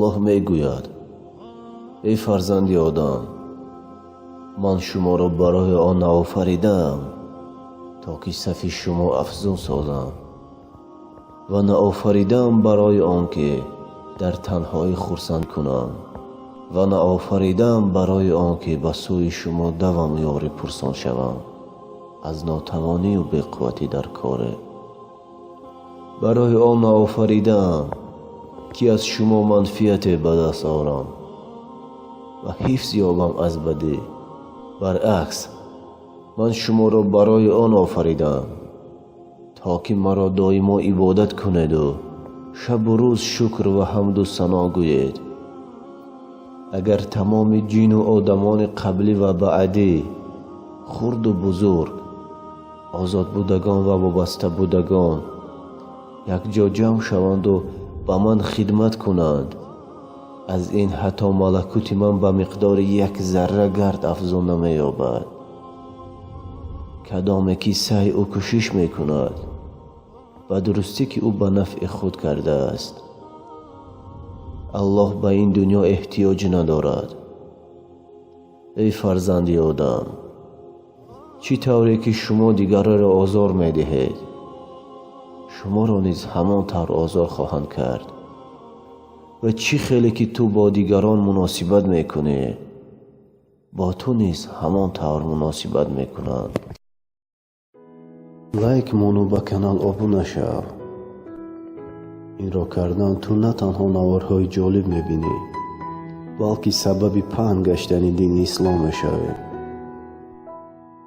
Аллоҳ мегӯяд: эй фарзанди одам, ман шуморо барои он наофаридаам, то ки сафи шумо афзун созам, ва наофаридаам барои он ки дар танҳоӣ хурсанд кунам, ва наофаридаам барои он ки ба сӯи шумо давам ёрӣ пурсон шавам аз нотавонию беқувватӣ дар коре. Барои он наофаридаам, ки аз шумо манфиате ба даст орам ва ҳифз ёбам аз бадӣ. Баръакс, ман шуморо барои он офаридаам, то ки маро доимо ибодат кунеду шабу рӯз шукр ва ҳамду сано гӯед. Агар тамоми ҷину одамони қаблӣ ва баъдӣ, хурду бузург, озодбудагон ва вобастабудагон якҷо ҷамъ шаванду ба ман хидмат кунанд, аз ин ҳатто малакути ман ба миқдори як зарра гард афзун намеёбад. Кадоме ки саъю кӯшиш мекунад, ба дурустӣ ки ӯ ба нафъи худ кардааст. Аллоҳ ба ин дунё эҳтиёҷ надорад. Эй фарзанди одам, чӣ тавре ки шумо дигареро озор медиҳед, шуморо низ ҳамон тавр озор хоҳанд кард, ва чӣ хеле ки ту бо дигарон муносибат мекунӣ, бо ту низ ҳамон тавр муносибат мекунанд. Лайк мону ба канал обуна шав. Инро кардан ту на танҳо наворҳои ҷолиб мебинӣ, балки сабаби паҳн гаштани дини ислом мешавӣ.